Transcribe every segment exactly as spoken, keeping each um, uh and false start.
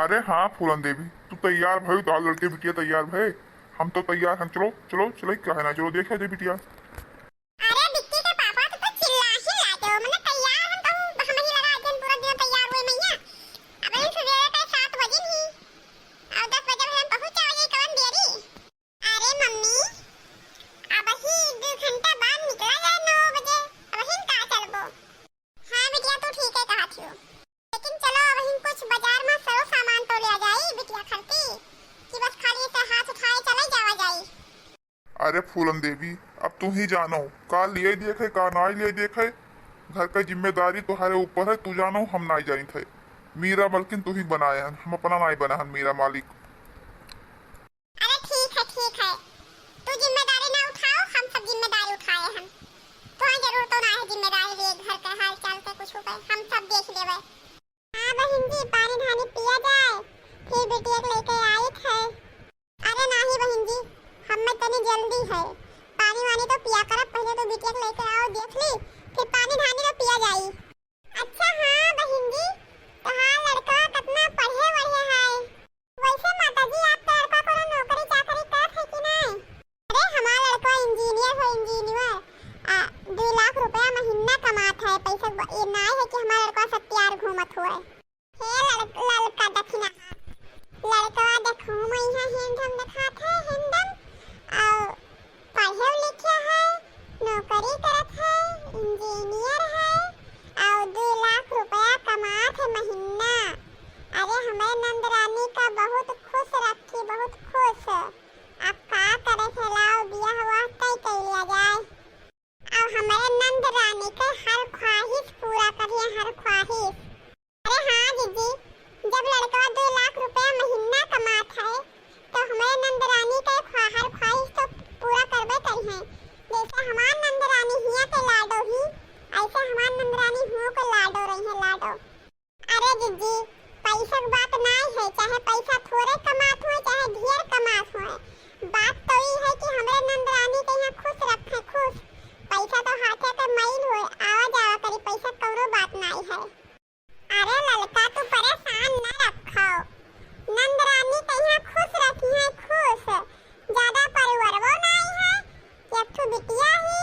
अरे हाँ फूलन देवी, तू तैयार भई, तोहार लड़के बिटिया तैयार भए, हम तो तैयार हन। चलो चलो चलो, काहे ना, चलो देखे दे बिटिया। अरे बिट्टी के पापा, तू तो चिल्ला ही ला दो, मने तैयार हम तो हम ही लगा दिन, पूरा दिन तैयार हुए मैया। अब हम सवेरे के सात बजे नहीं, और दस बजे हम पहुँच जाओगे, कवन देरी। अरे मम्मी, अब ही दो घंटा बाद निकला जाए नौ बजे, अब ही का चलबो। हाँ बिटिया, तू ठीक है कहा थियो, लेकिन चलो अब ही कुछ बाजार में सरो सामान तो लिया जाई बिटिया खरती, कि बस खाली से हाथ उठाए चले जावा जाई। अरे फूलन देवी, अब तू ही जानो, का लिए देखे, का ना लिए देखे। घर का जिम्मेदारी तुम्हारे ऊपर है, तू जानो, हम नाई जानित है। मीरा मलकिन तू ही बनाए हन, हम अपना नाई बना हन मीरा मालिक। अरे ठीक है, ठीक है, तू जिम्मेदारी ना उठाओ, हम सब जिम्मेदारी उठाए हन। तुम्हारे जरूरत तो ना है जिम्मेदारी लिए, घर के हाल चाल के कुछ ऊपर हम सब देख लेवे। हाँ बहिन जी, पानी धानी पिया जाए, फिर बिटिया के लेके आइत है। अरे नाही बहिन जी, हम्मे तनी जल्दी है, पानी वानी तो पिया करब, पहले तो बिटिया के लेके आओ, देख ली, फिर पानी धानी तो पिया जाई। अच्छा हाँ बहिन जी, तोहार लड़का कितना पढ़े वढ़े है? वैसे माता जी, आपके लड़का कोनो नौकरी चाकरी करत है कि नहीं? अरे हमार लड़का इंजीनियर है, इंजीनियर। आ, दो लाख रुपया महीना कमात है, पैसा ब-, ये नाई है कि हमार लड़का सत्यार घूमत हुए। हे लड़-, लड़का दखिना, लड़का देखो, मैं यहाँ हैंडम दिखात है, हैंडम। और पढ़े लिखे है, नौकरी करत है, इंजीनियर है, और दो लाख रुपया कमात है महीना। अरे हमारे नंद रानी का बहुत खुश रखी, बहुत खुश। अब का करे थे, लाओ बियाह वाह तय कर लिया जाए। अब हमारे नंद रानी के हर ख्वाहिश पूरा करिए, हर ख्वाहिश। अरे हाँ जीजी, जब लड़कवा दो लाख रुपया महीना कमात है, तो हमारे नंद रानी के ख्वा-, हर ख्वाहिश तो पूरा करबे करी है। जैसे हमार नंद रानी हिया के लाडो ही, ऐसे हमार नंद रानी हुओं के लाडो रही है, लाडो। अरे जीजी, पैसा के बात नाई है, चाहे पैसा थोड़े कमात होए, चाहे ढेर कमात होए, बात तो ई है कि हमरे नंद रानी के यहाँ खुश रखे, खुश। पैसा तो हाथे के मैल होए, आवा जावा करी, पैसा कौनो बात नाई है। अरे ललका, तू परेशान न रखो, नंद रानी के यहाँ खुश रखी है, खुश। ज्यादा परिवारवो नाई है, एक ठो बिटिया ही,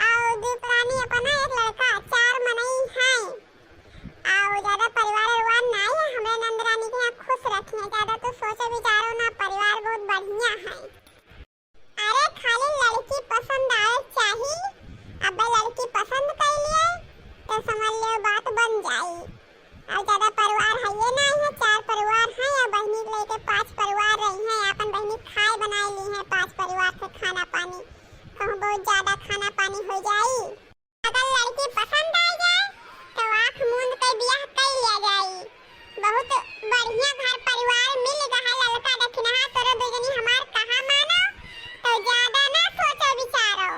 और दू प्राणी अपना एक लड़का, चार मनई हैं। और ज्यादा परिवार उरिवार नाई है, हमरे नंद रानी के यहाँ खुश रखी है, ज्यादा तो सोचो विचारो ना, परिवार बहुत बढ़िया है। अरे खाली लड़की पसंद आवे चाही। अब लड़की पसंद कर लिए तो समझ लो बात बन जाई। अब ज्यादा परिवार है ये नहीं है, चार परिवार है या बहनी के लेके पांच परिवार रही है, अपन बहनी खाए बनाए ली है पांच परिवार से खाना पानी, कहूँ बहुत ज्यादा खाना पानी हो जाई। अगर लड़की पसंद आ जाए, तो आँख मूंद के बियाह कर लिया जाई। बहुत बढ़िया घर परिवार मिल गया है, ललका दखिनहा, तोरो दुजनी हमार कहा मानो, तो ज्यादा ना सोचो विचारो,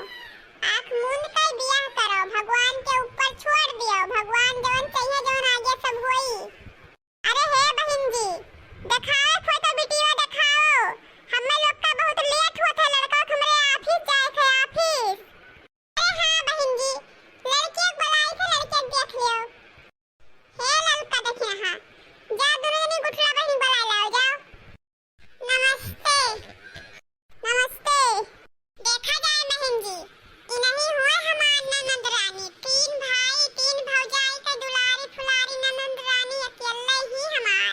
आँख मूंद के बियाह करो, भगवान के ऊपर छोड़ दियो, भगवान जवन चाहिए जवन आगे सब होई। अरे हे बहिन जी, देखाओ फोटो वीडियो देखाओ, हमें लोग का बहुत लेट होत है, लड़का के हमरे ऑफिस जाए थे, ऑफिस। अरे हाँ बहिन जी, लड़किया के बुलाई थे, लड़किया के देख लियो। हे ललका देखिए हाँ, जा दोनों जनी गुठला बहिन बुला लाओ, जाओ। नमस्ते, नमस्ते। देखा जाए बहिन जी, इनही हुए हमार ननद रानी, तीन भाई, तीन भौजाई के दुलारी फुलारी ननद रानी अकेले ही हमार,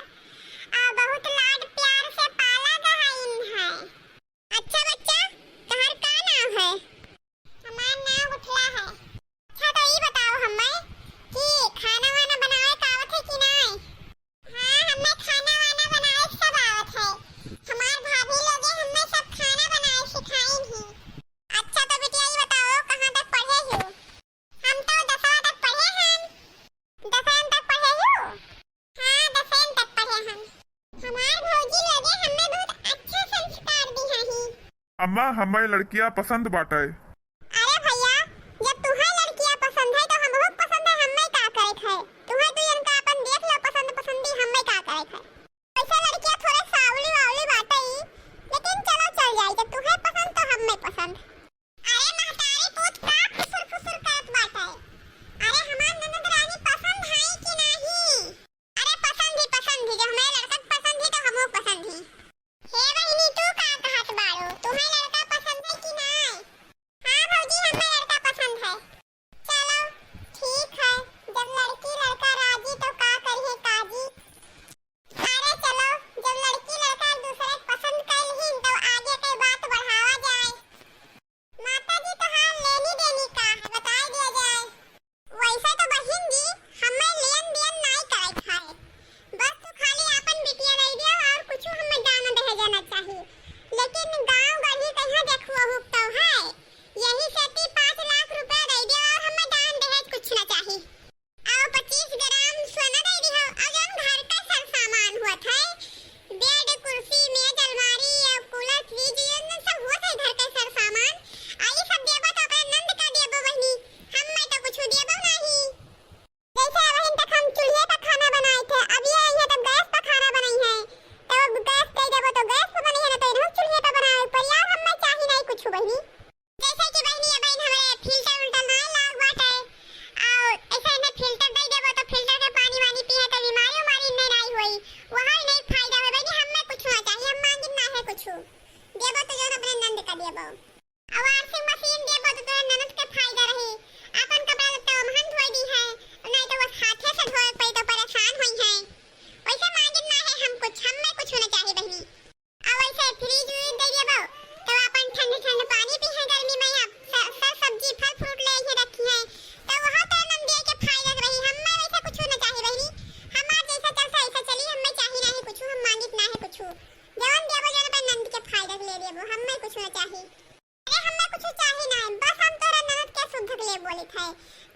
और बहुत लाड प्यार से पाला गया इन्हें। अच्छा बच्चा, तोहर का नाम है? हमार नाम गुठला है। अच्छा, तो ई बताओ हमें कि खाना वाना बनावे का आवत है कि नाय? हाँ, हमें खाना वाना बनावे सब आवत है। हमार भाभी लोगे हमें सब खाना बनावे सिखाइन ही। अच्छा, तो बिटिया, ई बताओ, कहाँ तक पढ़े हो? हम तो दसवाँ तक पढ़े हन। दसवीं तक पढ़े हो? हाँ, दसवीं तक पढ़े हन। हमार भौजी लोगे हमें बहुत अच्छा संस्कार दिया ही। अम्मा, हमें लड़कियां पसंद बाटे। अरे भैया, जब तुम्हें लड़कियां पसंद है तो हमहू पसंद है, हमें का करे है? तुम्हें तो इनका अपन देख लो, पसंद पसंदी हमें का करे है? वैसे लड़कियां थोड़े सावली वावली बाटे ही, लेकिन चलो चल जाए, जब तुम्हें पसंद तो हमें पसंद। अरे महतारी पूत का फुसुर फुसुर करत बाटे? अरे हमार ननद रानी पसंद है कि नहीं? अरे पसंद ही पसंद ही, जब हमारे लड़का के पसंद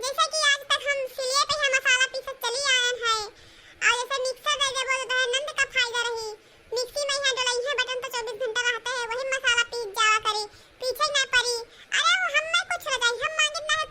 जैसे कि आज तक हम सिलिए पे यहाँ मसाला पीसत चली आयन है, और जैसे मिक्सर दे देबो तो दयानंद का फायदा रही। मिक्सी में यहाँ डलई है, बटन तो चउबीस घंटा रहते हैं, वही मसाला पीस जावा करी, पीछे ना पड़ी। अरे वो हम में कुछ रह जाई, हम मांगित ना है